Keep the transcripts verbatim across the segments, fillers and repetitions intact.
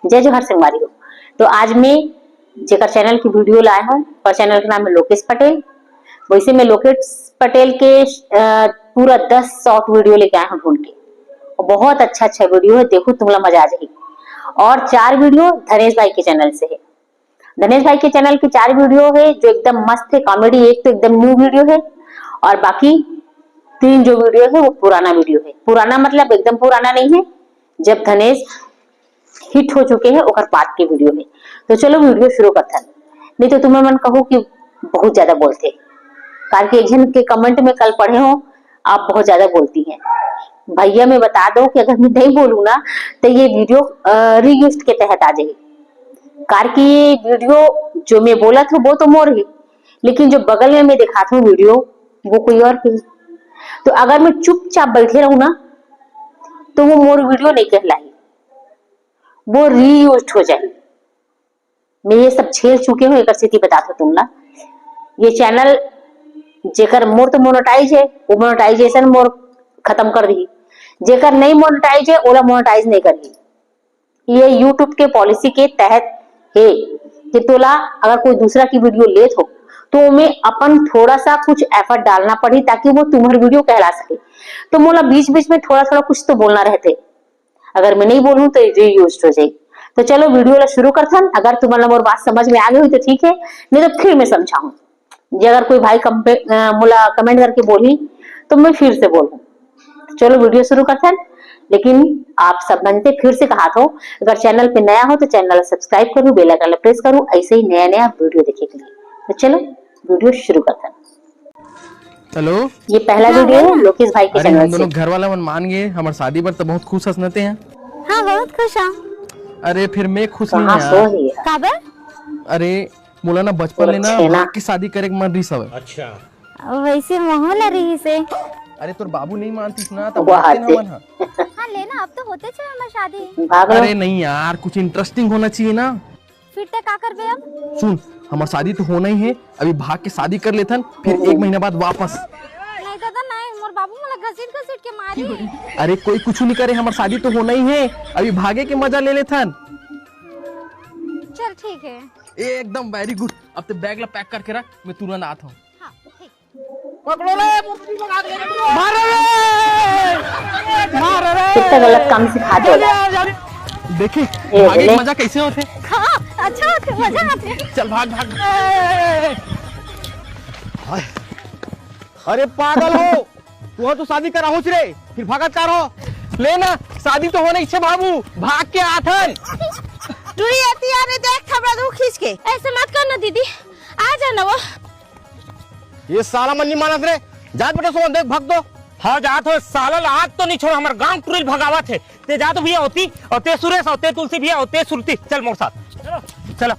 जय जोहार संगवारी हो। तो आज मैं जेकर चैनल की वीडियो लाए हूँ, और चैनल का नाम है लोकेश पटेल। वैसे मैं लोकेश पटेल के अ, पूरा दस शॉर्ट वीडियो लेके आए हूँ ढूंढ के। और बहुत अच्छा अच्छा वीडियो है, देखो तुमला मजा आ जाएगी। और चार वीडियो धनेश भाई के चैनल से है। धनेश भाई के चैनल की चार वीडियो है जो एकदम मस्त है, कॉमेडी। एक तो एकदम न्यू वीडियो है, और बाकी तीन जो वीडियो है वो पुराना वीडियो है। पुराना मतलब एकदम पुराना नहीं है, जब धनेश हिट हो चुके हैं ओकर बाद के वीडियो है। तो चलो वीडियो शुरू करथन, नहीं तो तुम्हें मन कहू कि बहुत ज्यादा बोलते। काल के एक जन के कमेंट में कल पढ़े हो, आप बहुत ज्यादा बोलती हैं। भैया मैं बता दो कि अगर मैं नहीं बोलूँ ना, तो ये वीडियो रीयूज के तहत आ जाए। कार की ये वीडियो जो मैं बोला था वो तो मोर ही, लेकिन जो बगल में मैं दिखाता हूँ वीडियो, वो कोई और की। तो अगर मैं चुपचाप बैठे रहूँ ना, तो वो मोर वीडियो नहीं कहलाई, वो रीयूज हो जाए। मैं ये सब झेल चुके हूँ, एक स्थिति बता दो तुमला। ये चैनल जेकर मोर तो मोनेटाइज है, वो मोनेटाइजेशन मोर खत्म कर दी। जेकर नहीं मोनेटाइज है, ओला मोनेटाइज नहीं करही। ये यूट्यूब के पॉलिसी के तहत है कि तोला अगर कोई दूसरा की वीडियो लेत हो, तो ओमे अपन थोड़ा सा कुछ एफर्ट डालना पड़ी, ताकि वो तुम्हारी वीडियो कहला सके। तो मोला बीच बीच में थोड़ा थोड़ा कुछ तो बोलना रहते। अगर मैं नहीं बोलूँ तो रीयूज हो जाए। तो चलो वीडियो ला शुरू करथन। अगर तुम्हारा मोर बात समझ में आ गई हुई तो ठीक है, नहीं तो फिर मैं समझाऊँ। जे अगर कोई भाई कंपे-, अ, मोला कमेंट करके बोली, तो मैं फिर से बोलूँ। चलो वीडियो शुरू करथन। लेकिन आप सब मन से फिर से कहा था, अगर चैनल पे नया हो तो चैनल सब्सक्राइब करूँ, बेल आइकन प्रेस करूँ, ऐसे ही नया नया वीडियो देखे के लिए। तो चलो वीडियो शुरू करथन। हेलो। ये पहला हाँ, वीडियो है बोल ना। लोकेश भाई के अरे, चैनल हम से। दोनों घर वाला मन मान गए, हमार शादी पर तो बहुत खुश हंसनते हैं। हाँ, बहुत खुश हूँ। अरे, फिर मैं खुश नहीं कहाँ हूँ सो यार। ही है? काबर? अरे, मोला ना बचपन ले ना छेना। भाग के शादी करे के मन रहिस हवय। अच्छा। वैसे मोहन रहिस हे। अरे, तोर बाबू नहीं मानतिस ना, तब वाह, मानते ना ते। मन ह। हाँ, लेना, अब तो होते छे हमार शादी। भाग लो। अरे नहीं यार, कुछ इंटरेस्टिंग होना चाहिए ना। फिर ते का करबे अब? सुन, हमार शादी तो होना ही है, अभी भाग के शादी कर लेथन, फिर एक महीना बाद वापस। नहीं दादा, नहीं, मोर बाबू मोला घसीट घसीट के मारी। अरे कोई कुछ नहीं करे, हमार शादी तो होना ही है, अभी भागे के मजा ले लेथन। चल ठीक है। एकदम वेरी गुड। अब ते बैग ला पैक करके रख, मैं तुरंत आता हूँ। हाँ, ठीक। पकड़ो रे, मूर्ति भगा दे। मारो रे! मारो रे! कितना गलत काम सिखा दे। जा, जा, जा। देखी, ये भागे बोले। के मजा कैसे होथे? हाँ, अच्छा होथे, मजा आथे। चल भाग, भाग। हाय। अरे पागल हो, तू तो शादी कराहूच रे, फिर भागत का रहो? ले ना, शादी तो होना ही छे बाबू, भाग के आथन। टूरी आती यार, देख थपड़ा दू खींच के। ऐसे मत करना दीदी, आ जाना वो। ये साला मन नहीं मानत रे। जात बेटा सोन देख भग दो। हाँ जात हो साला ला आज तो नहीं छोड़, हमार गांव टुरिल भगावत है। ते जा तो भैया होती और ते सुरेश और ते तुलसी भैया और ते सुरती। चल मोर साथ। चलो। चला।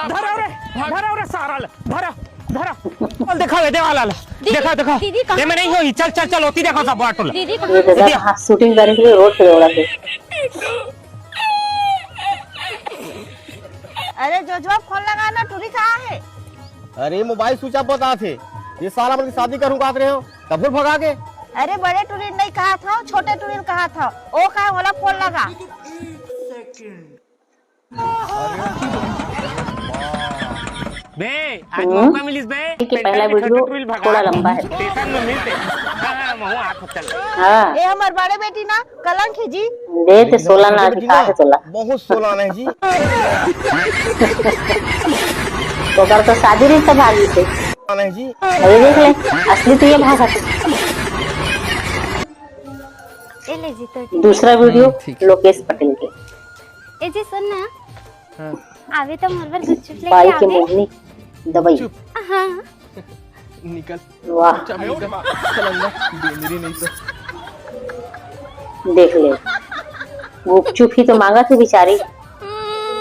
धरा रे, भाग। धरा रे सारा ला। धरा, धरा। चल देखा दे वाला ला। दीदी, देखा, देखा। दीदी कहाँ? ये मैं नहीं होई। चल, चल, चल होती देखा सब ऑटो ला। दीदी ये कहाँ? जगह दीदी। हाँ, शूटिंग करने के लिए रोड पे दौड़ा थे। अरे जोजवा, फोन लगा ना, टूरी कहाँ है? अरे मोबाइल स्विच ऑफ बता थे। ये साला मन की शादी करूँ कहत रहे हो, तब फिर भगा के। अरे बड़े टूरी नहीं कहा था, छोटे टूरी कहा था। ओ कहा होला फोन लगा। बे, आज हम्म। मौका मिलिस बे। ठीक है, पहला पहचान के वीडियो छोटे टूरी भगा थोड़ा लंबा है। स्टेशन में मिलते। हाँ, हाँ, वहाँ आप चल। हाँ। ये हमार बड़े बेटी ना कलंक है जी। दे ते सोलह ना अधिकार है तोला। बहुत सोलह ना है जी। ओकर तो शादी रिश्ता भागी से। नहीं जी। अरे देख ले, असली तो ये भाषा थी। ए ले जी तो। दूसरा वीडियो हम्म, ठीक है। लोकेश पटेल के। ए जी सुन ना। हाँ। आवे तो मोर बर गुपचुप लेके बाई के आवे। मोहनी दवाई। चुप। हाँ। निकल। वाह। चुपचाप निकल। चल अंदर। दे मेरी नहीं तो। देख ले, गुपचुप ही तो मांगत हे बिचारी,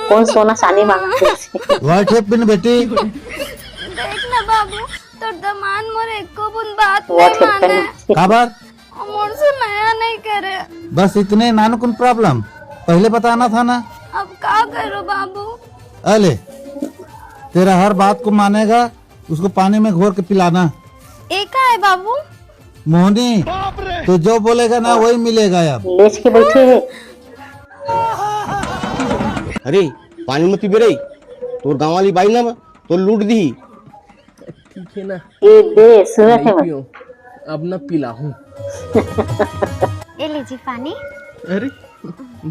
कौन सोना चांदी मांगत हे। What happened बेटी? देख ना बाबू, तोर दमांद मोर एको बूंद बात What नहीं माने। Happened? काबर? मोर से मया नहीं करे। बस इतने नानकुन प्रॉब्लम, पहले बताना था ना। अब का करो बाबू? अले, तेरा हर बात को मानेगा, उसको पानी में घोर के पिलाना। ए का है बाबू? मोहनी, तू जो बोलेगा ना, वही मिलेगा अब। लेच के बैठे है। अरे, पानी मत पीबे रे, तोर गाँव वाली बाई ना तोर लूट दिही। ठीक है ना। ये दे, सुनत नहीं है मैं। पियो, अब ना पिलाहूँ। ए ले जी पानी। अरे,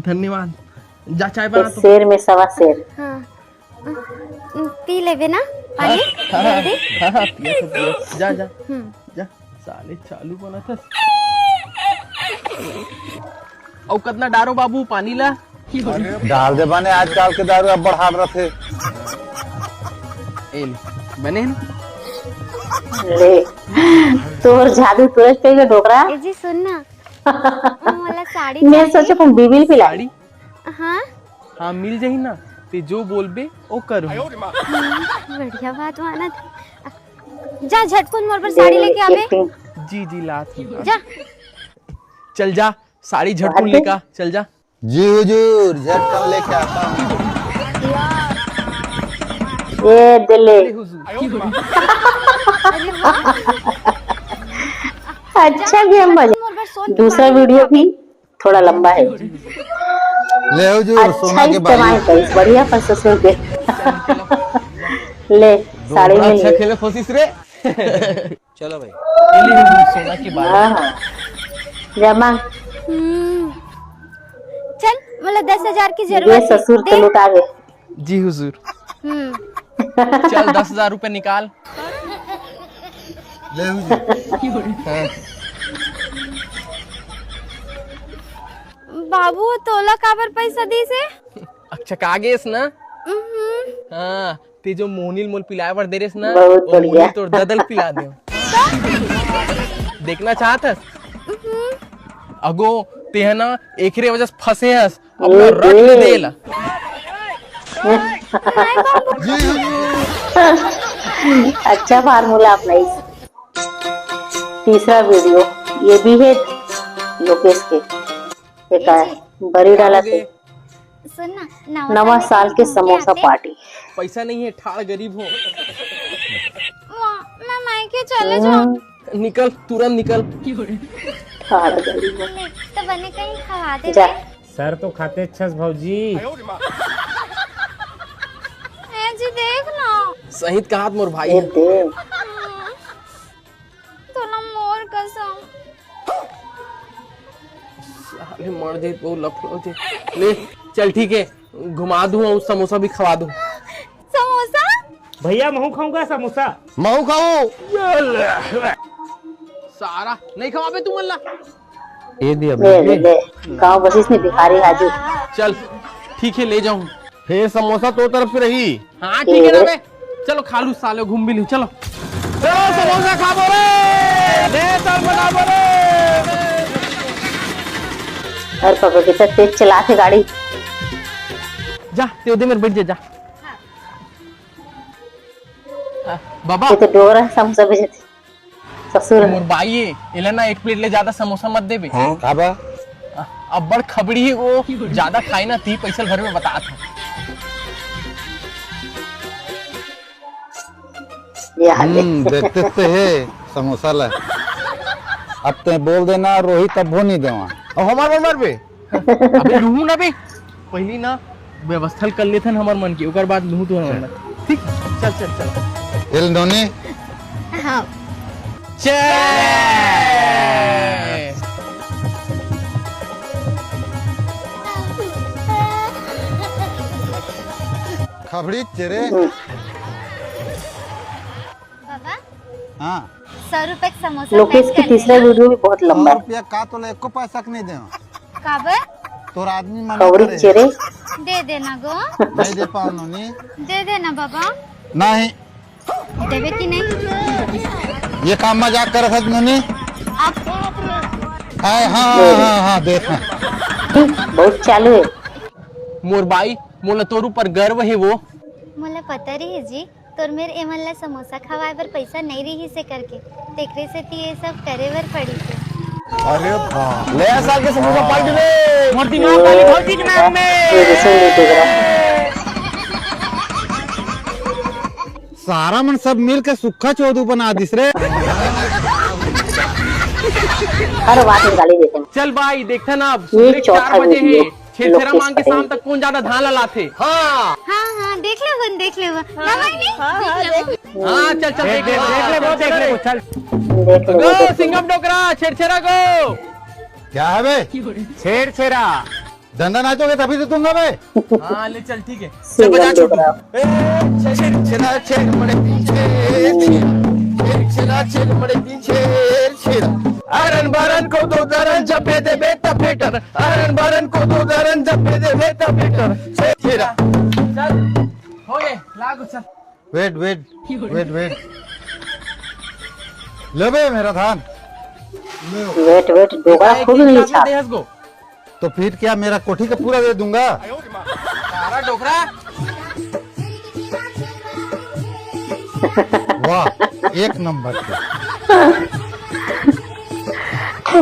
धन्यवाद। जा चाय ये बना तो। शेर में सवा शेर। हाँ। पी लेबे ना पानी? हाँ, जल्दी। हाँ, हाँ, पिया तो पिया। जा, जा। हम्म। जा, साले चालू बनत हस। अउ कतना डारो बाबू पानी ला? डाल दे बने, आजकल के दारू अब्बड़ hard रथे। ए ले, बने हे ना? ले, तोर जादू तोरे पे के डोकरा। ए जी, सुन ना, मोला साड़ी मैं चाहिए। सोचे अपन बीबिल पिला। साड़ी? हाँ? हाँ, मिल जाही ना, ते जो बोलबे, ओ करूँ। हम्म, बढ़िया बात मानत हे। जा झटकुन मोर बर साड़ी लेके आबे। जी, जी, लात हूँ। जा। चल जा, साड़ी झटकुन लेका, चल जा। जी हुजूर, झटकन लेके आता हूँ। ये दिले। अरे हुजूर। अच्छा game बजा। मोर बर सोन के दूसरा बाली video लेके भी थोड़ा लंबा है। ले हुजूर, अच्छा सोना के इस्तेमाल बाली। करिस, बढ़िया पर ससुर के। ले, साड़ी में अच्छा लिए। खेले कोशिश रे। चलो भाई। ले हुजूर, सोना के बाली। हाँ, हाँ। जमा। हम्म। चल, बोला दस हजार की ये जरूरत है। ससुर दे। तो लुटा गए। जी हुजूर। हम्म। चल, दस हजार रुपए निकाल। ले हुजूर। हाँ। बाबू, तोला काबर पैसा दीस हे? अच्छा, का गेस ना? हम्म। हाँ, ते जो मोहनील मोल पिलाए बर दे रेस ना, बहुत वो बढ़िया। मोहनील तोर ददल पिला दे। देखना चाहत हस? हम्म। अगो, ते है ना, एकरे वजह से फंसे हस। अपना ए, रख ए। दे ला। अच्छा formula अपनाइस। तीसरा video ये भी है लोकेश के। एक है, बरी डाला थे। सुन ना, नवा नवा साल के समोसा party। पैसा नहीं है, ठाड़ गरीब हो। मैं मायके चले जाऊँ। निकल, तुरंत निकल। ठाड़ गरीब हो। ले, तो बने कहीं खवा दे जा। बे। सर तो खाते अच्छस भौजी। ए जी, देख ना। सही कहात मोर भाई। ये दे। तोला मोर कसम। साले मर जाई तो लफड़ा हो जाई। ले, चल ठीक है, घुमा दूँ अउ समोसा भी खवा दूँ। समोसा? भैया, महूँ खाऊंगा समोसा। महूँ खाऊँ। सारा नहीं खवाबे तुमन ला। ये दिया ले, ले, भैया। ले। गाँव बसिस ने भिखारी हाजू। चल, ठीक है, ले जाऊँ। फिर समोसा तो तरफ से रही। हाँ, ठीक है ना बे। चलो, खा लू साले, घूम भी लू, चलो। चलो, समोसा खाबो रे। ले, समोसा खाबो रे। अरे बाबा, कितना तेज चलाथे गाड़ी। जा, ते ओदे मेर बैठ जा, जा। हाँ, बाबा। ये तो डोरा समोसा बेचथे। ससुर। मोर बाई ए, एला ना एक plate ले ज्यादा समोसा मत देबे। हाँ। काबर? अ-, अब्बड़ खबड़ी हे वो, ज्यादा खाए ना ती पैसा भर में बतात हे। ये हाल हे। हम्म, देखते ते हे समोसा ला। अब ते बोल देना रोही तब वो नहीं देवा। अउ हमार बर मरबे। अबे लूहू ना बे, पहली ना व्यवस्था कर लेथन हमर मन के, ओकर बाद लूहू तो हमर मन। ठीक, चल, चल, चल। एल नोनी। हाँ। चल। खबड़ी चेरे। बाबा। हाँ। सौ रुपए के समोसा लोकेश pack के कर तीसरा देना। Video भी बहुत लंबा सौ है। रुपया का तोला एको पैसा के नहीं देवा। काबर? तोर आदमी मना खबड़ी करे। चेरे। दे देना गो। नहीं दे पाओ नोनी। दे देना बाबा। नहीं। देबे कि नहीं? ये काम मजाक करत हस नोनी? आप हाँ, हाँ, हाँ, हाँ, देख, हाँ। बहुत चालू है। मोर बाई, मोला तोर ऊपर गर्व हे वो। मोला पता रही जी, तोर मेर एमन ला समोसा खवाए बर पैसा नइ रिहिस हे करके, तेकरे सेती ये सब करे बर पड़िस हे। अरे बाप। नया साल के समोसा पार्टी रे। मोर दिमाग वाली भौजी के नाम में। ये रिसेंट देख रहा। सारा मन सब मिल के सुक्खा चौधू बना दिस रे। हर बात में गाली देते हैं। चल भाई, देखथन अब, ये सुबह के चार बजे हे। छेरछेरा मांग के शाम तक कौन ज्यादा धान ला लाथे? हाँ। हाँ, हाँ, देख ले बन, देख ले बन। हाँ, हाँ, हाँ, देख ले। हाँ, चल, चल, देख ले, देख ले, वो देख ले, वो चल। गो, सिंघम डोकरा, छेरछेरा गो। क्या है बे? छेरछेरा। डंडा नाचोगे तभी तो दूंगा बे। हाँ, ले चल, ठीक है। चल, बजा छोटू। छेरछेरा, छेर मड़े पीछे, छेरछेरा, छेर मड़े पीछे, छेरछेरा। अरन बरन को दो दरन जब दे बेटा फेटर। अरन बरन को दो दरन जब दे बेटा फेटर। छेरछेरा। चल, हो गए, लागो, चल। Wait, wait, wait, wait। ले बे मेरा धान। Wait, wait, डोकरा खूब नहीं छाप। तो फिर क्या मेरा कोठी का पूरा दे दूंगा? सारा डोकरा। वाह, एक नंबर के।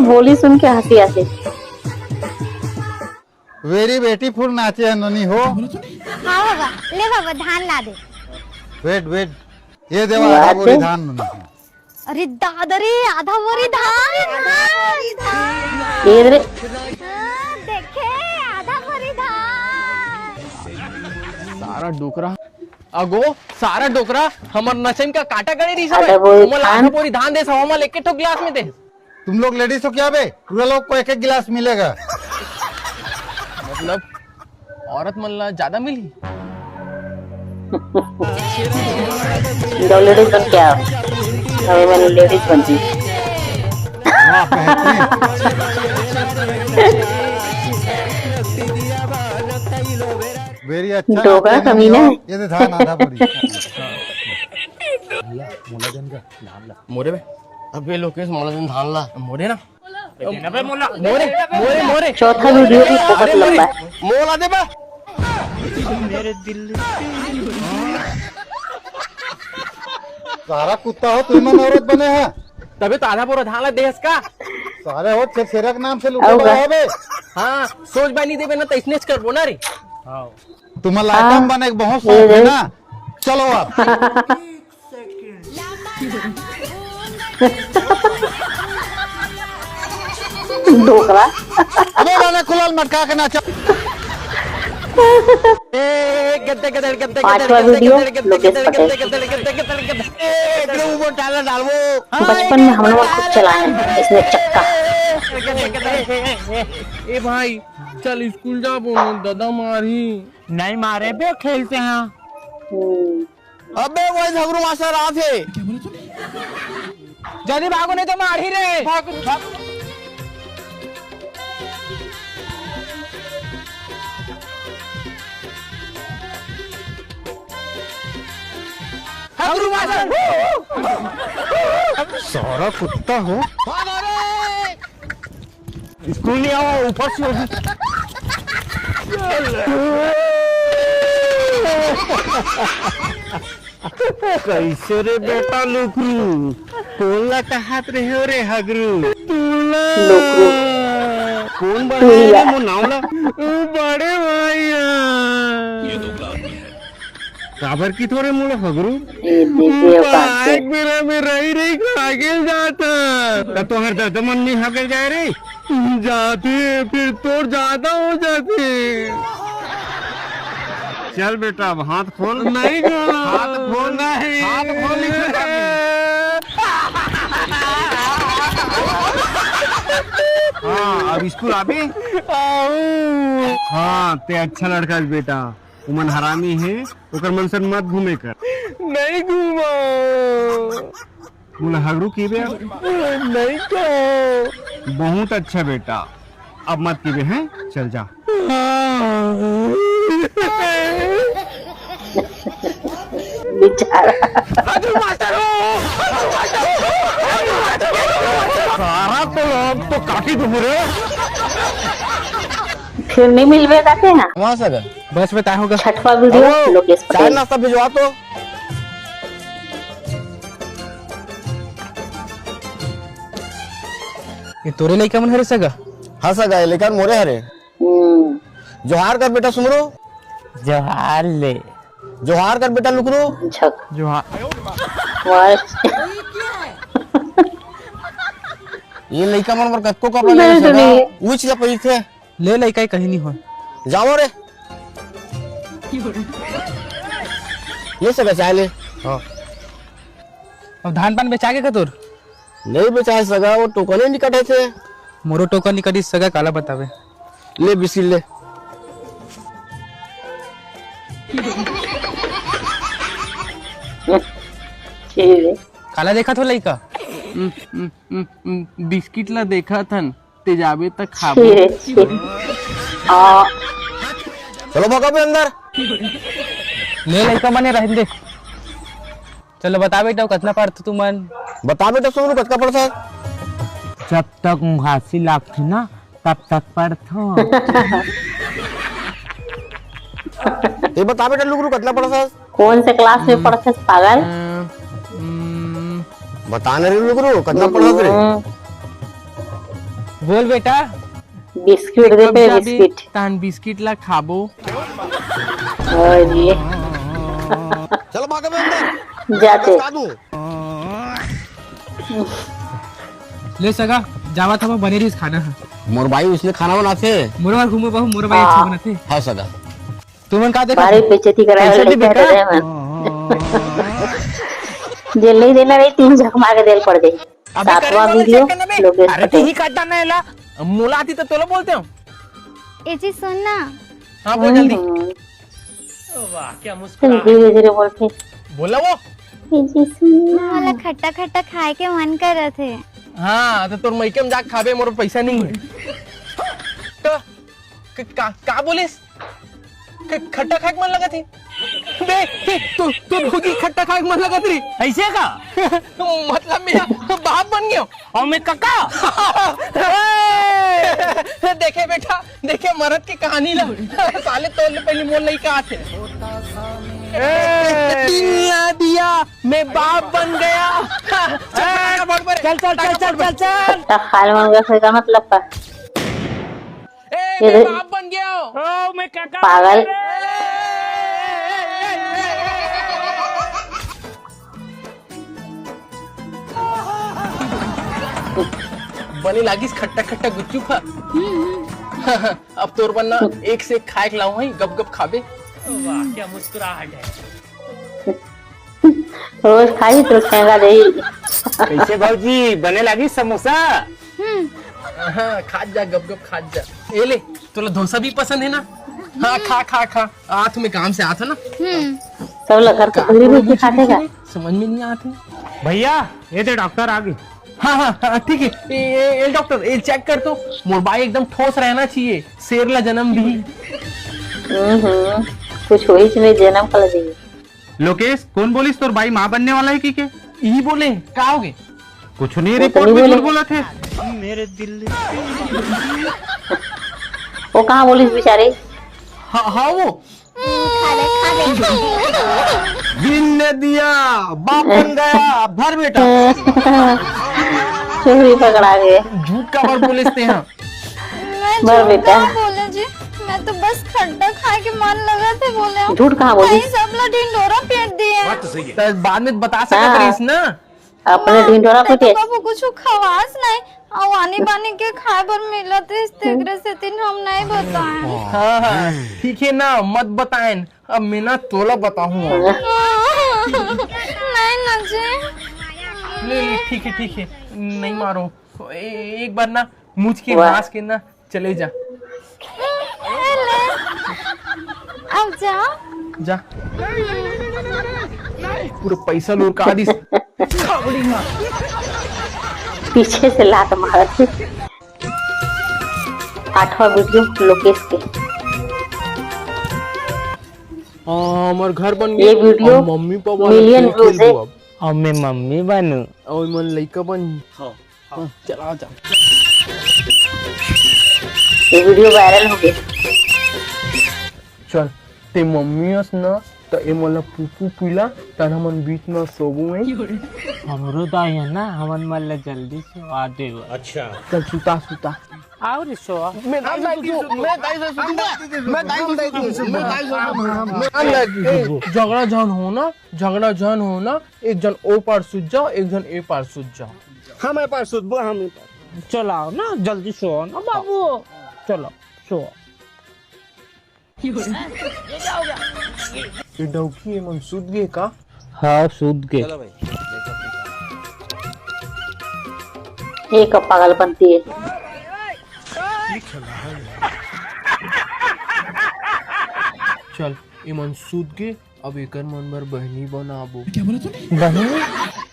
बोली सुन के हंसी आती। Very beautiful नाचे है नोनी हो। हाँ बाबा, ले बाबा, धान ला दे। Wait, wait, ये देवा आधा बोरी धान नोनी। अरे दादा रे, आधा बोरी धान। ये रे। हाँ, देखे, आधा बोरी धान। सारा डोकरा, अगो, सारा डोकरा, हमर नचन का काटा करे रही सब। आधा बोरी धान। आधा बोरी धान दे सब, हमर एक ठो गिलास में दे। तुम लोग ladies हो क्या बे? पूरा लोग को एक एक गिलास मिलेगा। मतलब औरत मन ला ज्यादा मिली। दो लेडीज बन क्या? अबे मैंने लेडीज बन दी। Very अच्छा डोकरा कमीना। ये दे धान आधा बोरी। मोला जन का नाम ला। मोरे बे। अबे लोकेश, मोला जन धान ला। मोरे ना। अबे मोला। मोरे, मोरे, मोरे। चौथा वीडियो भी बहुत लंबा है। मोला दे बे। सारा कुत्ता हो, तुम मन औरत बने हैं। तबे तो आधा बोरा धान ला देहस का। सारे हो छेरछेरा के नाम से लूटे बड़ा है बे। हाँ, सोच बानी देबे ना तो इसने करबो ना रे। हाँ। तुम्हारा आइटम बने के बहुत शौक है ना। चलो अब। डोकरा। अबे गाना खुलाल मटका के नाचा। ए, गद्दे, गद्दे, गद्दे, पांचवा वीडियो, लोकेश पटेल। ए, एकदम ऊपर डाला डालवो। बचपन में हम लोग खूब चलाए हैं इसमें चक्का। ए भाई, चल स्कूल जा, बोलो दादा मारी। नहीं मारे बे, खेलते हैं। हम्म। अबे वो हगरू मास्टर आथे। जल्दी भागो, नहीं तो मार ही रे। भाग, भाग। हगरू मास्टर। सारा कुत्ता हो। भागो रे। स्कूल नहीं आओ, ऊपर से। कैसे रे बेटा लुकरू, कोन ला कहत रहे हो रे हगरू? तू ला। लुकरू। कोन बनाया रे मोर नाम ला? बड़े भैया। काबर कि थोरे मोला हगरू? ए, दीदी, बात एक बेरा में रही रही खा गेल जाता। त तोहर दर्द मन नहीं हगल जाए रे। जाते, फिर तोर ज्यादा हो जाते। चल बेटा, अब हाथ खोल। नहीं खोल। हाथ खोल। नहीं। हाथ खोल, नहीं खोल। हाँ, अब स्कूल आबे। हाँ, ते अच्छा लड़का है बेटा। उमन हरामी हे, ओकर मन सन मत घूमे कर। नहीं घूमो। मोला हगरू की बे? नहीं कहो। बहुत अच्छा बेटा, अब मत की बे, हैं? चल जा। बेचारा। सारा तो लोग तो काफी दूर है। फिर नहीं मिलवे का क्या? वहाँ से अगर बस में तय होगा। छठवाँ वीडियो, हेलो, लोकेश पटेल। चाय नाश्ता भिजवा तो। ये तोरे लइका मन हरे सगा? हाँ सगा, ये लइका मोरे हरे। हम्म। जोहार कर बेटा सुमरू। जोहार ले। जोहार कर बेटा लुकरू। झक। जोहार। वाह। ये लइका मन बर कतको कपड़ा ले सगा। उछ ला पहिरथे। ले लइका, कहीं नहीं होय। जाओ रे। ले सगा चाय ले। हाँ। अब धान पान बेचा के का तोर? नहीं बेचाय सगा, वो टोकन ही नहीं कटे थे। मोरो टोकन नहीं कटिस सगा, काला बतावे। ले बिस्किट ले। ठीक है। काला देखा थो लइका? हम्म, हम्म, हम्म, हम्म, बिस्किट ला देखा थन, ते जाबे त खाबो। ठीक है, ठीक है। आ, चलो भागा बे अंदर। ले लइका मने रहन दे। चलो बता बेटा, कतना पढ़थो तुमन? बता बेटा सोनू, कतका पढ़थस? जब तक मुहासी लागथे ना, तब तक पढ़थो। ये बता बेटा लुगरू, कतना पढ़थस? कौन से क्लास में पढ़थस पागल? हम्म, बता ना रे लुगरू, कतना पढ़थस रे? हम्म। बोल बेटा। बिस्किट दे कब पे जाबे बिस्किट। तान बिस्किट ला खाबो। और ये चलो भागो बे अंदर। जाते। बता दूं। ले सगा, जावा था बने रहिस खाना है। मोर बाई उसने खाना बनाथे। मोर बार घूमो बाबू, मोर बाई अच्छा हाँ। बनाथे। हाँ सगा। तुमन का देखा? बारी बेइज्जती कराए कैसे वाले भी क्या बेटा? रहे हैं? जेल नहीं देना रही, तीन झक मार के जेल पड़ गई। अबे सातवां करे वाला वीडियो चेक करना बे। लोकेश अरे पटेल। तू ही काटता ना एला। मोला आती तो तोला बोलते हो। ए जी सुन ना। हाँ बोल जल्दी। हम्म। वाह क्या तुम मुस्कुराहट। धीरे धीरे बोलते। बोला वो। ए जी सुन ना। मोला खट्टा खट्टा खाए के मन करत हे। हाँ तो तोर मइके में जाके खाबे, मोर पैसा नहीं है। तो क-, का, का बोलिस? ख-, खट्टा खाए के मन लगत हे? बे, तू, तू भौजी खट्टा खाए के मन लगत रही? ऐसे का? मतलब मैं बाप बन गया। और मैं कका? देखे बेटा, देखे मरद के कहानी ला। साले तोर ले पहले मोर लइका आथे। ए! दिल ना दिया, मैं बाप बन गया। चल, चल, चल, चल, चल। खट्टा खाए मन का मतलब का? ए, ये मैं दे- बाप बन गया हूँ। ओ, मैं काका पागल। बन गया। बने लागिस खट्टा खट्टा गुच्चू खा। अब तोर बनना एक से एक खाए के लाऊं है, गप गप खाबे। वाह, क्या मुस्कुराहट है। रोज खाई तो ठेंगा देही। कैसे भौजी, बने लागिस समोसा? हम्म। हाँ, खात जा, गप गप खात जा। ए ले, तोला डोसा भी पसंद है ना? हाँ, खा, खा, खा। आ, तुम्हें काम से आता ना? हम्म। सब लोग घर का पूरी भी खाते का? समझ में नहीं आते। भैया, ये दे डॉक्टर आ गई। हाँ, हाँ, हाँ, ठीक है। ए, ए, ए, डॉक्टर, ये चेक कर तो। मोर बाई एकदम ठोस रहना चाहिए। शेर ला जन्म दी। हम्म, कुछ वही नहीं जन्म का लगी। लोकेश, कौन बोलिस तोर बाई माँ बनने वाला है कि के? यही बोले, का हो गए? कुछ नहीं, वो तो रिपोर्ट नहीं में बोले। झूठ बोला थे। वो कहाँ बोलिस बेचारे? हाँ, हाँ, वो। खा ले, खा ले। जिन ने दिया, बाप बन गया, भर बेटा। चोरी पकड़ा गए। झूठ का बार बोलिस ते हाँ। मैं बर झूठ बेटा। कहाँ बोले जी, मैं तो बस खट्टा खाए के मन लगा थे बोले हूँ। झूठ कहाँ बोली? भाई सब ला ढिंडोरा पीट दिए। बात तो सही है। तो बाद में बता सकत हाँ। रहीस ना। अपने मैं ढिंडोरा तो पीटे। कबू कुछ खवास नहीं, और आनी बानी के खाए बर मिलत रहीस, तेकरे सेतिन हम नहीं बताएं। हाँ, हाँ, ठीक है ना, मत बताएं। अब मैं ना तोला बताहूँ। नहीं ना जी। ले, ले, ठीक है, ठीक है, नहीं मारो। ए-, एक बार ना मुझ के वाह। हंस के ना चले जा। ले, अब जा। जा। पूरा पैसा लुढ़का दिस। पीछे से लात मारत। आठवां वीडियो लोकेश के। हाँ, हमार घर बन ये गया। वीडियो अब मम्मी पापा वाला मिलियन खेल व्यूज है। खेलबो अब। अब मैं मम्मी बनू। और मन लइका बन। हाँ। हाँ, चला जा। ये वीडियो वायरल हो गया। चल, ते मम्मी अस ना, त ए मन ला पूपू पिला, तन हमन बीच में सोबू में। हमरो दाई है ना, हमन मन ला जल्दी से आ देव। अच्छा। चल, सुता, सुता। आओ रे सो। मैं दाई से सुतूं, मैं दाई से सुतूं, मैं दाई से सुतूं, मैं दाई से सुतूं। ए, झगड़ा झन हो ना, झगड़ा झन हो ना, एक जन ओ पार सुत जाओ, एक जन ए पार सुत जाओ। हम ए पार सुतबो, हम ए पार। चलाओ ना, जल्दी सो ना बाबू, चलो सो। ये डौकी, ये मन सूत गे का? हाँ, सूत गे। चलो भाई। ये का पागलपंती है। चल, ये मन सूत गे, अब एकर मन बर बहिनी बनाबो। क्या बोला तूने? बहिनी?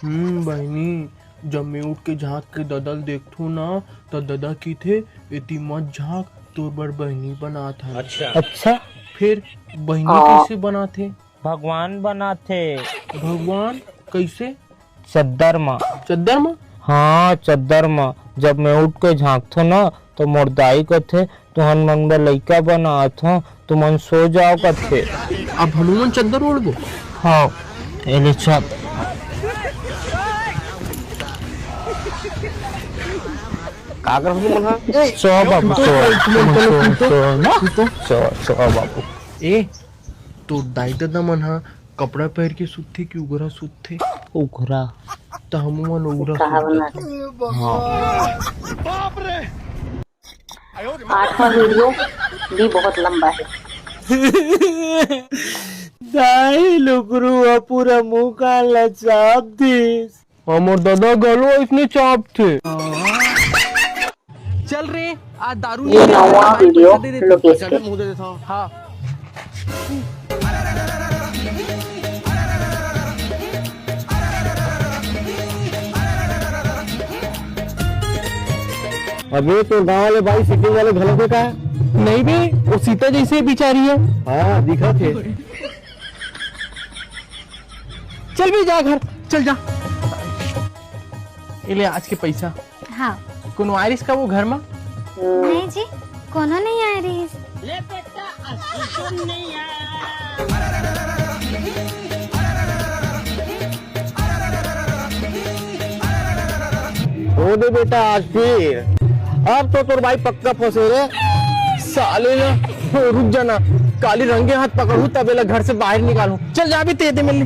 हम्म, बहिनी। जब मैं उठ के झांक के ददा ल देखथों ना, त ददा किथे, "एती मत झांक, तोर बर बहिनी बनात हन।" अच्छा। अच्छा। फिर बहिनी हाँ। कइसे बनाथे? भगवान बनाथे। भगवान कइसे? चद्दर म। चद्दर म? हाँ, चद्दर म। जब मैं उठ के झांकथों ना, तो मोर दाई कथे, "तुहन मन बर लइका बनात हंव, तुमन सो जाओ," कथे। अब हमू मन चद्दर ओढ़बो? हाँ, एले चल। का करबो मन ह? सो बाबू, सो, सो, सो, सो, ना? सो, सो बाबू। ए, तोर दाई ददा मन ह कपड़ा पहिर के सुतथे कि उघरा सुतथे? उघरा। त हमू मन उघरा कहा सुतथन। हाँ। आठवां वीडियो भी बहुत लंबा है। दाई लुकरू ह पूरा मुंह कान ला चाप दिस। हमर ददा घलो अइसने चापथे। चल रे, आज दारू ये नवा वीडियो लोकेश के। हाँ। अबे, तोर गांव वाले बाई सिटी वाले घलो के का? नहीं बे, वो सीता जैसे बिचारी है। हाँ, दिखत है। चल बे, जा घर, चल जा। ये ले आज के पैसा। हाँ। कोनो आय रिहिस का वो घर मा? नहीं जी, कोनो नहीं आय रिहिस। ओ दे बेटा, आज फिर। अब तो तोर बाई पक्का फंसे रे। साले ना, रुक जाना। काली रंगे हाथ पकड़ू तब एला घर से बाहर निकालू। चल जा भी ते दे मिलने।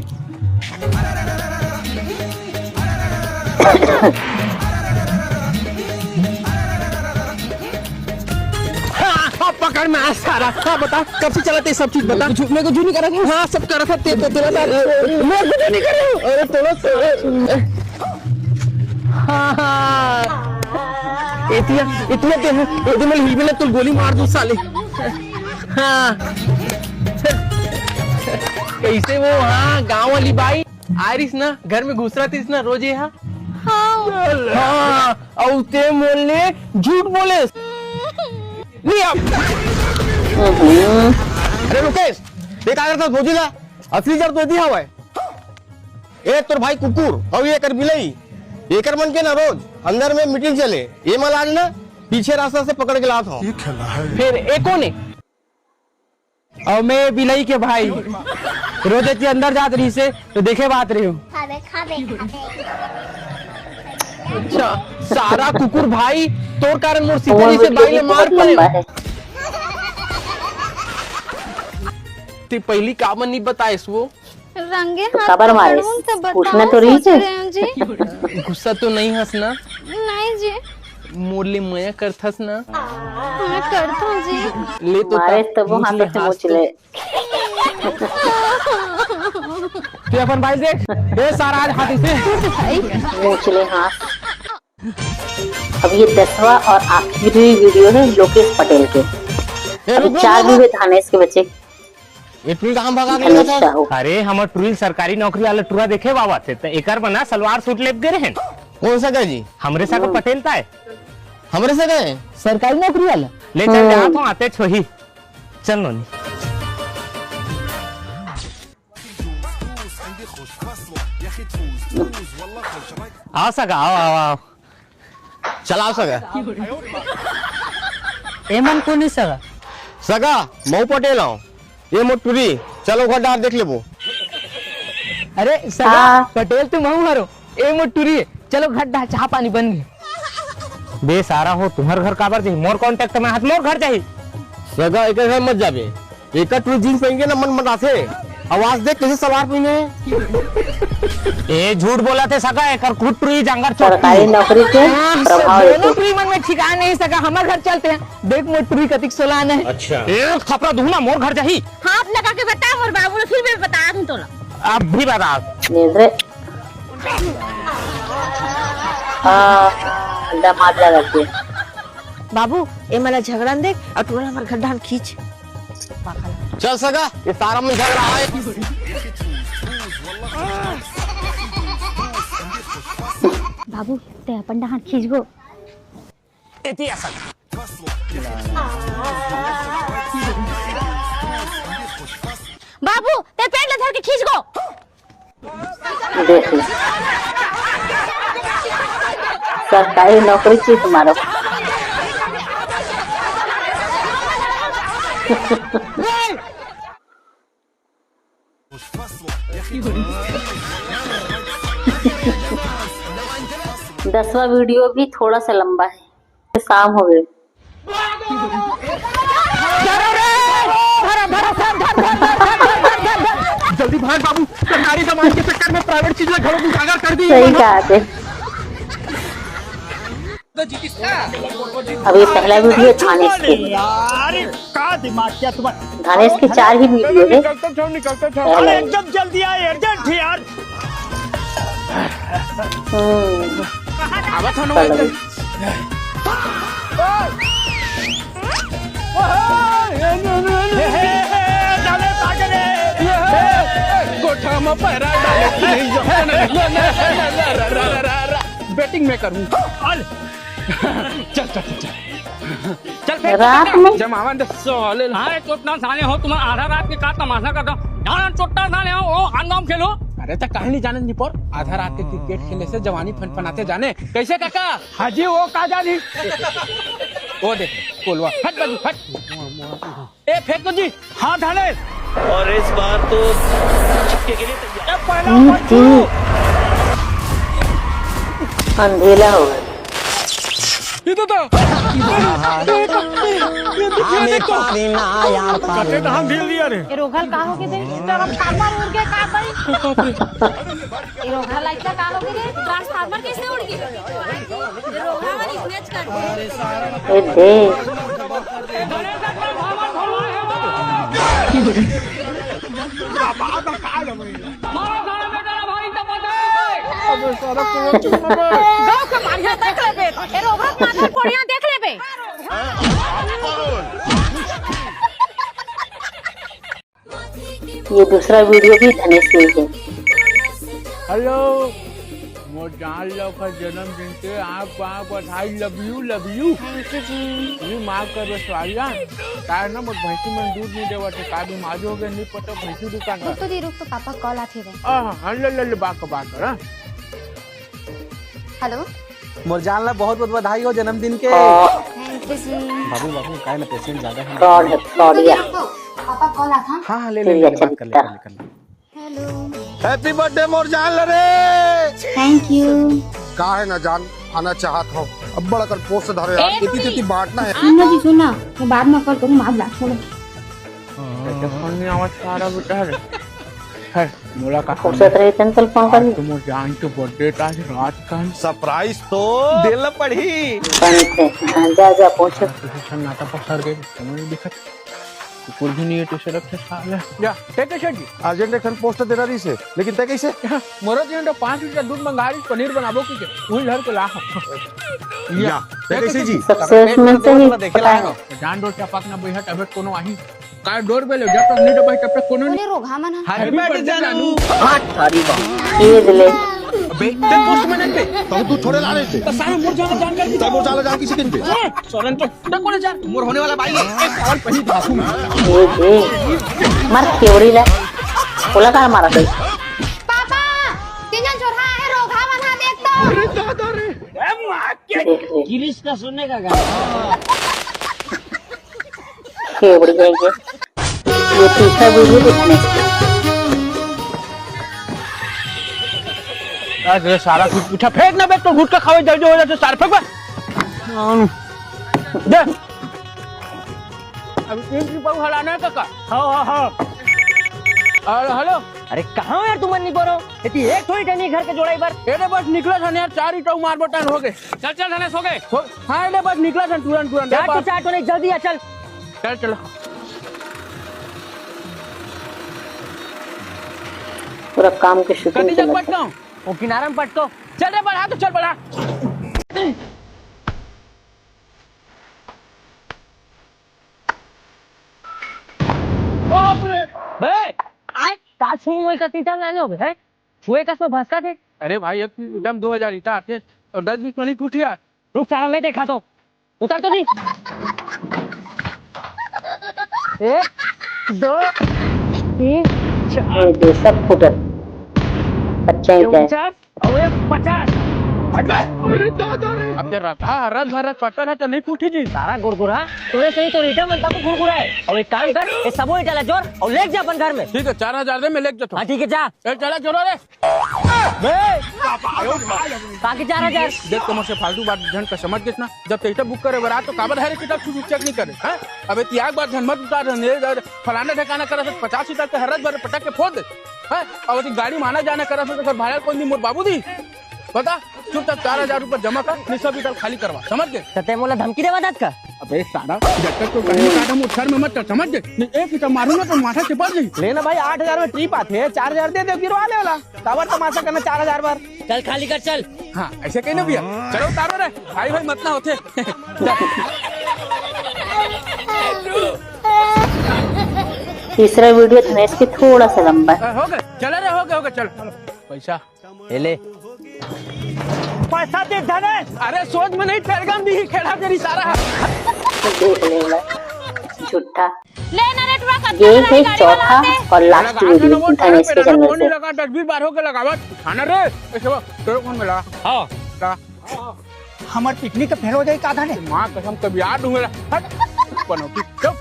हाँ, हाँ, पकड़ में आ सारा। हाँ, बता, कब से चलाते सब चीज बता। मेरे को झू-, मेरे को झू नहीं करा था। हाँ, सब करा था, ते, ते, तेरा था। मेरे को झू नहीं करे। अरे, तोला, हाँ, हाँ। इतना, इतना ते, इतने में हिलबे ना, तो गोली मार दूं, साले। हाँ। कैसे वो, हाँ, गांव वाली बाई? आय रिहिस ना, घर में घुसरातिस ना, रोज ये हा। हाँ। हाँ, अउ ते मोर ले झूठ बोलेस। ले आ। अरे लोकेश, ते का करथस भौजी ला? असली जड़ तो दी हवय। ए तोर भाई कुकुर, अउ ये कर बिलई। एकर मन के ना रोज अंदर में मीटिंग चले। ये मला आज ना पीछे रास्ता से पकड़ के लात हूँ। ये खेला है। फिर ए कोन ए? अउ मैं बिलई के भाई, रोज एती अंदर जात रहिसे, तो देखे बात रहे हो। खाबे, खाबे, खाबे। अच्छा, सारा कुकुर भाई, तोर कारण मोर सीता जी से बाई ले मार पड़े। ते पहली काबर नहीं बताएस वो? रंगे तो हाथ काबर मारे? पकड़ूं त बताओ, पूछना तो रही सोच रहे हो जी। गुस्सा तो नहीं हस ना? नहीं जी। मोर ले मया करथस ना? मैं करथूं जी। ले तो मारे ता, तो वो मुझ ले हाथ से हाथ मुझ तो ले। ते अपन भाई देख, ए सारा आज हाथी से। मुझ ले हाथ। अब ये दसवां और आखिरी वीडियो है लोकेश पटेल के। ए, अभी रुक, रुक, चार रुक, रुक। वीडियो थाने इसके बच्चे। ये टुरी कहाँ भगा के धनुष लेगा था? साहू। अरे, हमर टुरी सरकारी नौकरी वाला टुरा देखे बाबा थे, तो एकर बना सलवार सूट लेब गे रहेन। कौन सा का जी? हमरे सा का हम्म। पटेल ता है। हमरे सा का है? सरकारी नौकरी वाला? ले चल, हम्म। जा तो आते छोही। चल नोनी। आओ सगा, आओ, आओ, आओ। चलाओ सगा। एमन कोन सगा? सगा, मऊ पटेल आओ। ये मोर टुरी, चलो घर डार देख लेबो। अरे सगा, हाँ। पटेल तुम हूँ हरो। ए मोर टुरी, चलो घर डार, चाह पानी बन गए। बे सारा हो, तुम्हर घर काबर जाही? मोर कॉन्टैक्ट में हाथ मोर घर जाही। सगा, एकर घर मत जाबे। एकर टुरी जींस पहन के ना मन मनाथे। आवाज देख, कैसे सलवार पहने हे। ए, झूठ बोलत हे सगा, एकर खुद टुरी जांगर चोट। सरकारी नौकरी के हाँ, प्रभाव दोनों देखो। टुरी मन में ठिकाना नहीं सगा, हमर घर चलते हैं। देख मोर टुरी कतिक सोलान हे। अच्छा। एक थपरा दूं ना, मोर घर जाही। हाथ लगा के बता मोर बाबू ला, फिर मैं बता दूं तोला। अब भी बता। देख रे। हाँ, दमाद लगा के। बाबू, ए मला झगड़ा न देख, अउ टुरा हमर घर डाहन खींच। चल सगा, ये सारा मन झगड़ा हे। बाबू, ते अपन डाहन खींच गो। एती आ सगा। बाबू, ते पेट ला धर के खींच गो। देख ले। सरकारी नौकरी चीत मारो। दसवां वीडियो भी थोड़ा सा लंबा है, शाम हो गई। जल्दी भाग बाबू, सरकारी सामान के चक्कर में प्राइवेट चीज ला घलो उजागर कर दी। सही कहा थे। अभी पहला वीडियो थानेश के। यार, का दिमाग क्या तुम्हारा? थानेश के चार ही वीडियो है। निकलते थे, निकलते थे। पहला अरे, ही। एकदम जल्दी आए, अर्जेंट यार। हम्म। आवत हन चलो। कोठा में पैरा डाले कि नहीं जो। बैटिंग मैं करूं। चल, चल, चल, चल। चल, फेंक, रात फेंक। में? जमावन दे, साले। हाँ, ये चोटना साले हो, तुम्हारा आधा रात के का तमाशा करता हूँ? जाना चोटना साले हो, वो अंदम खेलो। अरे, तो काहे नहीं जाने, निपोर? आधा रात के क्रिकेट खेले से जवानी फनफनाथे जाने। कैसे, काका? हाँ जी, वो का जानी? वो देख, कोलवा, हट बाजू, हट। ए, फेंक दो जी। हाँ, थाने। और इस बार तो छक्के के लिए तैयार। ए, पहला हम्म, over हम्म। अंधेला हो गया। ये तो था। हाँ, ये तो, ये तो हाँ, क्या मैं देखो? पानी ना यार, पानी कटे ना। कहाँ ढील दिया रे? ए, रोघा ल का होगे बे? ट्रांसफार्मर उड़ गे का भाई? ए, रोघा ल अइसना का होगे रे? ट्रांसफार्मर कैसे उड़ गे? ए, दे। अबे सारा पूरा चुप ना बे। गाँव के बढ़िया देख लेबे, ए रोघा के माथा बढ़िया देख लेबे। ये दूसरा वीडियो भी धनेश के ही है। हेलो, मोर जान ला ओकर जन्मदिन के आँख बाँख बधाई, love you, love you। Thank you जी। ये माँ का बसवालिया, का ना मोर भैंसी मन दूध नहीं देवत हे, का बीमारी हो गया नहीं पता, भैंसी दुकान रुक तो जी, रुक तो, पापा कॉल आथे रे। हाँ, हाँ, ले, ले, ले, बात कर, बात कर, हाँ। हेलो। मोर जान ला बहुत बहुत बधाई हो जन्मदिन के। Thank you जी। बाबू, बाबू, काय ना पेशेंट ज्यादा है। Fraud है, fraud या। पापा कॉल आता। हाँ, हाँ, ले ले, ले ले, बात कर ले, कर ले, कर ले। Hello। Happy birthday मोर जान ला रे। Thank you। का है ना जान, आना चाहत हो। अब बड़ा कर पोस्ट धरो यार, एक इतनी मिनट। इतनी बांटना है। सुन ना जी, सुन ना, मैं बाद में कॉल करूँ, माफ ला, छोड़ो। फोन नहीं आवाज आ रहा बेटा रे। है, मोला का फुर्सत रही तन चल फोन कर आज ली। तो मोर जान के बर्थडे का आज रात का सरप्राइज तो देला पड़ी। बंद है। हाँ, जा, जा, पहुँचो। सन्नाटा पसर गए, समझ नहीं दिखत। कुकुर भी नहीं है, टीशर्ट रखे साले। जा, टेक के जी। अर्जेंट एक ठन पोस्ट देना रही से, लेकिन तय कैसे? मोरो जी तो पाँच लीटर दूध मंगा रही, पनीर बनाबो की के, वही घर को ला। या, तय कैसे जी? सक्सेस में से ही पता है। जान दो, टपक ना बैठा, तबे कोनो आही। का डोर बेल हो गया, तब नहीं दबाई, तब तक कोनो नहीं। रोघा मन ह। Happy birthday जानू। हाथ थारी बा। ये ले। अबे, ते पोस्टमैन है बे। तब तू थोड़े ला रहे थे। तो सारे मोर जान, जान कर दी। तब मोर जान, जान किसी के नहीं। सोरन तो, तो कोने जान? मोर होने वाला भाई है। एक और पही धाकू में। ये दे। मार केवड़ी ले। बोला का मारा कोई? पापा, तीन जन चोरहा है, रोघा मन ह, देख तो। अरे दादा रे। ए माँ के देख ले। गिरीश का सुनने का गाना। ये बढ़िया है ये। ये तीसरा वीडियो देखने। आज ये सारा कुछ पूछा, फेंक ना बे, तो गुटखा खावे जल्दी हो जाते, सार फेंक बे। दे। अब तीन की पाऊ हलाना है काका। हाँ, हाँ, हाँ। अरे, हेलो। अरे, कहाँ हो यार, तुमन निकलो? इतनी एक थोड़ी टनी घर के जोड़ाई बर। ए रे, बस निकलत हन यार, चार ईंटा मारबो टन हो गे। चल, चल, धनेश, हो गे। हो, हाँ, ए रे, बस निकलत हन तुरंत, तुरंत। चार ए तो बस। चार तो नहीं, जल्दी आ, चल। चल, चलो। पूरा काम के shooting कटी जग समझ। पटकाऊं? वो किनारा में पटको। चल रे, बढ़ा तो, चल, बढ़ा। बाप रे। बे, आय, का छुई मुई का ईंटा लाने हो बे, हैं? छुए कस में भसका थे। अरे भाई, एक ईंटा में दो हजार ईंटा आथे, और दस बीस में नहीं टूटिया। रुक साला, मैं देखा तो। उतार तो नहीं। एक, दो, तीन, चार। ये दे, सब फूटत। बच्चा ही ये क्या है? उनचास, और ये पचास। हट बे। अब तेरा था, रस भर रस पटन है तो नहीं फूटी जी। सारा गुरगुरा, तूने सही तो ईंटा बनता को गुरगुरा है। और एक काम कर, ये सबो ईंटा ला जोर और ले जा अपन घर में। ठीक है, चार हजार दे, मैं ले जाता हूँ। हाँ, ठीक है, जा। ए, चला जोरो रे। बे! काकी चार हजार। देख, तुमसे फालतू बात झन का समझ गेस ना। जब तैसे बुक करे बर आ, तो काबर हरे किताब तू चेक नहीं करे, हैं? अबे, तियाग बात झन मत उतार, नहीं, फलाना ठिकाना करे, तो पचास हजार के हर रात भर पटक के फोड़ दे, हैं? अब गाड़ी माना जाना करे, तो घर भाड़ा कोई नहीं, मोर बाबू दी। बता, चुपचाप चार हजार रुपये जमा कर, नहीं सब इधर खाली करवा, समझ गए? तो ते मोला धमकी देवा दत का? अबे सारा, जब तक तो कहीं काटा मुँह सर में मत कर, समझ गए? नहीं, एक इतना मारूंगा तो माथा चिपक गई। ले ना भाई, आठ हजार में ट्रिप आते हैं, चार हजार दे दे, गिरवा ले वाला। काबर तमाशा करना चार हजार बार? चल खाली कर, चल। हाँ, ऐसे कहीं ना भैया, चलो उतारो रे, भाई भाई मत ना होते। तीसरा वीडियो धनेश के थोड़ा सा लंबा है। हो गए, चला रे, हो गए, हो गए, चल। पैसा। ये ले। पैसा दे धने। अरे सोच में नहीं, ठेरगन दी खेड़ा तेरी सारा। देख लेना, झूठा। ले ना रे, टुरा, कब ये तक है गाड़ी चौथा वाला आते? और लास्ट लगा वीडियो ना वो धनेश के टायर पे चैनल से। लगा, दस बीस बार हो गए लगावत। खाना रे, ऐसे वो, तेरे कौन मिला? हाँ। का? हमर पिकनिक तो फेल हो जाई का धने? माँ कसम, कभी याद हूँ मेरा। हट। पनौती, चुप।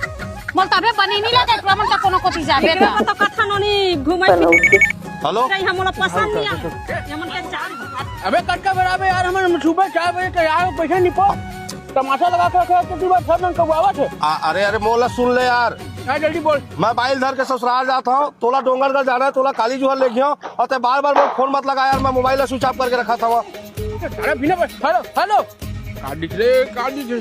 मोल तबे बनी नहीं लगे, टुरा मन का कोनो कोती जाबे त। तो कथा नोनी घूमे फिरे। पनौती। हेलो। कहीं हमला पसंद नहीं आवे। ये मन के चाल। अबे कटका बराबर यार, हमन सुबह चार बजे तैयार हो, पैसे नहीं पो। तमाशा लगा के रखे हो, तो तू बात सब मन कबुआवत है। आ, अरे, अरे, मोला सुन ले यार। हाँ, जल्दी बोल। मैं बाइल धर के ससुराल जात हूँ, तोला डोंगरगढ़ जाना है, तोला काली जुहर ले गया हूँ, और ते बार बार मोर फोन मत लगा यार, मैं मोबाइल ला स्विच ऑफ करके रखा था वहाँ। अरे बिना बस, हेलो, हेलो। काट दिख रे, काट दिख रे।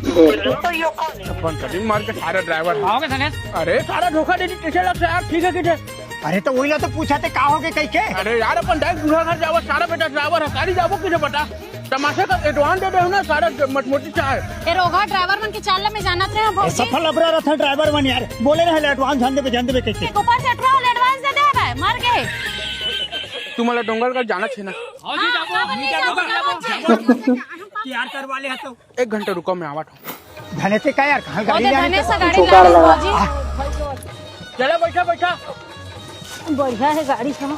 अपन कटिंग मार के सारा ड्राइवर। आओगे धनेश? अरे सारा धोखा दे दी, कैसे लगता है यार, ठीक है, ठीक है। अरे तो वही ला तो पूछा थे, का हो गए कहीं के? अरे यार, अपन डायरेक्ट बूढ़ा घर जावा, सारा बेटा ड्राइवर है, गाड़ी जाबो किसे बता? तमाशा का एडवांस दे दे हो ना, सारा मटमोटी चाहे। ए रोगा, ड्राइवर मन के चाल ला मैं जानत रहे हैं, ए, भौजी। सफल अबरा रथ है ड्राइवर मन यार, बोले रहे एडवांस झन देबे, झन देबे कह के। एक ऊपर से अठारह एडवांस दे दे रहा है, मर गए। तू मला डोंगरगढ़ जाना छे ना? हाँ, हाँ, हाँ, हाँ, हाँ। तैयार करवा ले तो। एक घंटा रुको, मैं आवत हूँ। धने से का यार, कहाँ गाड़ी ले आने धने से का? गाड़ी जुगाड़ लगा। चला, बैठा, बैठा। बढ़िया है गाड़ी, चलो।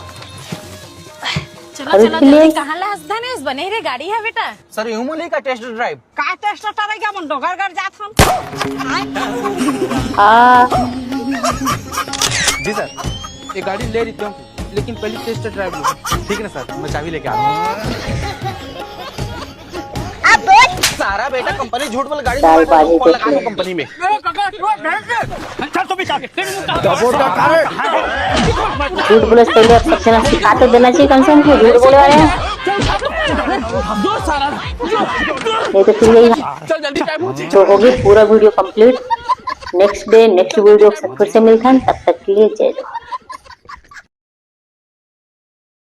चलो, अरे चलो, इसलिए जल्दी। कहाँ ला हस धनेश? बने रे, गाड़ी है बेटा। सर, यूं मिली का टेस्ट ड्राइव? का टेस्ट ड्राइव? क्या मन डोंगरगढ़ जात हम? हाँ। जी सर, ये गाड़ी ले रही हूँ, लेकिन पहले टेस्ट ड्राइव लो। ठीक है ना सर, मैं चाबी लेके आता हूँ। सारा बेटा कंपनी झूठ बोल, गाड़ी में दाल बाजी कौन लगा दो कंपनी में। चल तू भी चल। झूठ बोले से पहले अब सबसे ना सिखा तो देना चाहिए कम से कम, क्यों झूठ बोले वाले हैं। नहीं तो फिर यही है। चल जल्दी, टाइम हो। तो होगी पूरा video complete. Next day next video से फिर से मिलते हैं, तब तक के लिए जय जोहार।